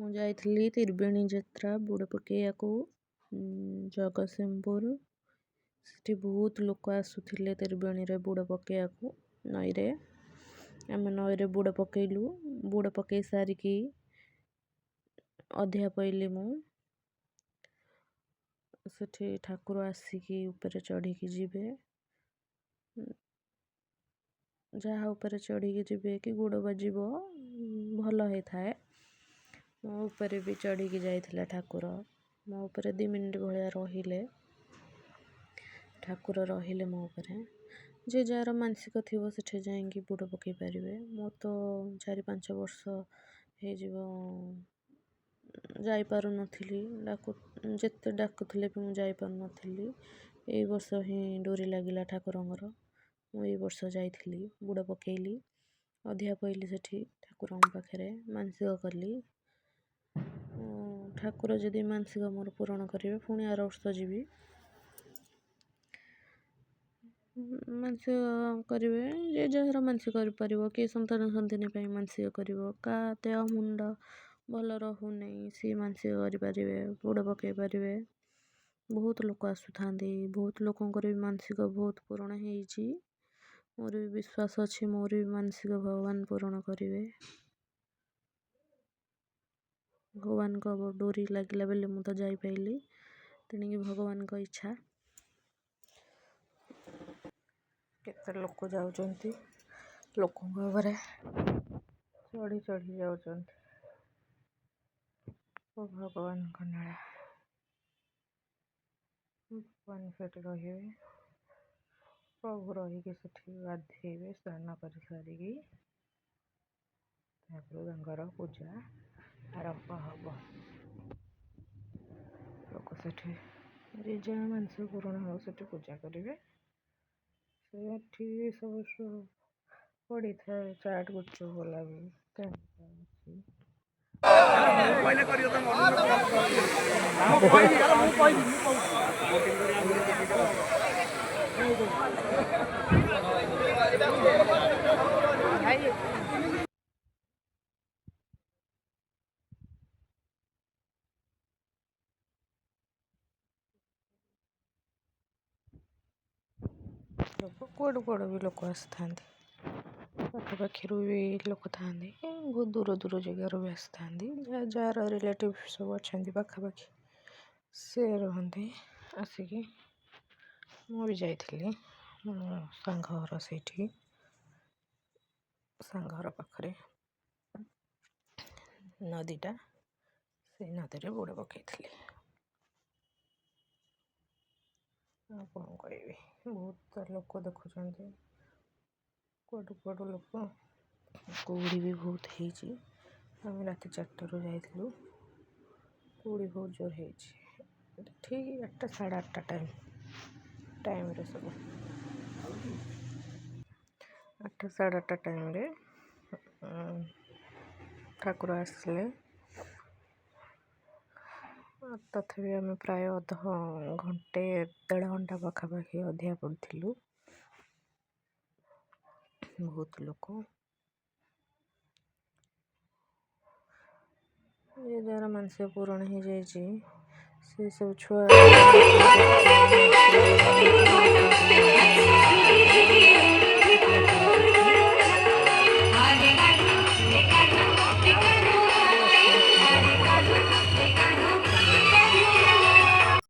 ମୁଁ ଯାଇଥିଲି ତ୍ରିବେଣୀ ଯାତ୍ରା ବୁଡ଼ ପକେଇବାକୁ ଜଗତସିଂହପୁର। ସେଠି ବହୁତ ଲୋକ ଆସୁଥିଲେ ତ୍ରିବେଣୀରେ ବୁଡ଼ ପକେଇବାକୁ ନଈରେ। ଆମେ ନଈରେ ବୁଡ଼ ପକେଇଲୁ। ବୁଡ଼ ପକେଇ ସାରିକି ଅଧିଆ ପଇଲି ମୁଁ। ସେଠି ଠାକୁର ଆସିକି ଉପରେ ଚଢ଼ିକି ଯିବେ। ଯାହା ଉପରେ ଚଢ଼ିକି ଯିବେ କି ଗୋଡ଼ ବାଜିବ ଭଲ ହେଇଥାଏ। ମୋ ଉପରେ ବି ଚଢ଼ିକି ଯାଇଥିଲା ଠାକୁର। ମୋ ଉପରେ 2 ମିନିଟ୍ ଭଳିଆ ରହିଲେ। ଠାକୁର ରହିଲେ ମୋ ଉପରେ। ଯିଏ ଯାହାର ମାନସିକ ଥିବ ସେଠି ଯାଇକି ବୁଡ଼ ପକେଇ ପାରିବେ। ମୋର ତ 4-5 ବର୍ଷ ହେଇଯିବ ଯାଇପାରୁନଥିଲି। ଯେତେ ଡାକୁଥିଲେ ବି ମୁଁ ଯାଇପାରୁନଥିଲି। ଏଇ ବର୍ଷ ହିଁ ଡୋରି ଲାଗିଲା ଠାକୁରଙ୍କର। ମୁଁ ଏଇ ବର୍ଷ ଯାଇଥିଲି, ବୁଡ଼ ପକେଇଲି, ଅଧିଆ ପଇଲି ସେଠି ଠାକୁରଙ୍କ ପାଖରେ, ମାନସିକ କଲି। ଠାକୁର ଯଦି ମାନସିକ ମୋର ପୂରଣ କରିବେ ପୁଣି ଆର ବର୍ଷ ଯିବି। ମାନସିକ କରିବେ, ଯିଏ ଯାହାର ମାନସିକ କରିପାରିବ। କିଏ ସନ୍ତାନ ସନ୍ତିନୀ ପାଇଁ ମାନସିକ କରିବ, କାହା ଦେହ ମୁଣ୍ଡ ଭଲ ରହୁନି ସିଏ ମାନସିକ କରିପାରିବେ, ବୁଡ଼ ପକେଇ ପାରିବେ। ବହୁତ ଲୋକ ଆସୁଥାନ୍ତି, ବହୁତ ଲୋକଙ୍କର ବି ମାନସିକ ବହୁତ ପୂରଣ ହେଇଛି। ମୋର ବି ବିଶ୍ୱାସ ଅଛି ମୋର ବି ମାନସିକ ଭଗବାନ ପୂରଣ କରିବେ। ଭଗବାନଙ୍କ ଡୋରି ଲାଗିଲା ବୋଲି ମୁଁ ତ ଯାଇପାରିଲି, ତେଣିକି ଭଗବାନଙ୍କ ଇଚ୍ଛା। କେତେ ଲୋକ ଯାଉଛନ୍ତି, ଲୋକଙ୍କ ଉପରେ ଚଢ଼ି ଚଢ଼ି ଯାଉଛନ୍ତି। ଓ ଭଗବାନଙ୍କ ନୀଳା। ଭଗବାନ ସେଠି ରହିବେ, ପ୍ରଭୁ ରହିକି ସେଠି ଗାଧେଇବେ, ସ୍ନାନ କରିସାରିକି ତାପରେ ତାଙ୍କର ପୂଜା ଆରମ୍ଭ ହେବ। ଲୋକ ସେଠି ଯିଏ ଯାହା ମାନସିକ ପୂରଣ ହେବ ସେଠି ପୂଜା କରିବେ। ସେଠି ସବୁ ପଡ଼ିଥାଏ, ଚାଟ୍ ଗୁପଚୁପ୍ ବାଲା ବି ଅଛି। ଲୋକ କୁଆଡ଼ୁ କୁଆଡ଼ୁ ବି ଲୋକ ଆସିଥାନ୍ତି, ପାଖାପାଖିରୁ ବି ଲୋକ ଥାଆନ୍ତି, ବହୁତ ଦୂର ଦୂର ଜାଗାରୁ ବି ଆସିଥାନ୍ତି। ଯାହାର ରିଲେଟିଭ୍ ସବୁ ଅଛନ୍ତି ପାଖାପାଖି ସେ ରୁହନ୍ତି ଆସିକି। ମୁଁ ବି ଯାଇଥିଲି, ମୋ ସାଙ୍ଗ ଘର ସେଇଠି, ସାଙ୍ଗ ଘର ପାଖରେ ନଦୀଟା, ସେଇ ନଦୀରେ ବୁଡ଼ ପକେଇଥିଲି। ଆଉ କ'ଣ କହିବି, ବହୁତ ଲୋକ ଦେଖୁଛନ୍ତି, କୁଆଡ଼ୁ କୁଆଡ଼ୁ ଲୋକ। କୁହୁଡ଼ି ବି ବହୁତ ହେଇଛି। ଆମେ ରାତି 4ଟାରୁ ଯାଇଥିଲୁ, କୁହୁଡ଼ି ବହୁତ ଜୋର ହେଇଛି। ଠିକ୍ 8ଟା 8:30 ଟାଇମ୍ରେ ସବୁ 8ଟା 8:30 ଟାଇମ୍ରେ ଠାକୁର ଆସିଲେ। ତଥାପି ଆମେ ପ୍ରାୟ ଅଧ ଘଣ୍ଟେ ଦେଢ଼ ଘଣ୍ଟା ପାଖାପାଖି ଅଧିଆ ପଡ଼ିଥିଲୁ। ବହୁତ ଲୋକ, ଯିଏ ଯାହାର ମାନସିକ ପୂରଣ ହେଇଯାଇଛି ସେ ସବୁ ଛୁଆ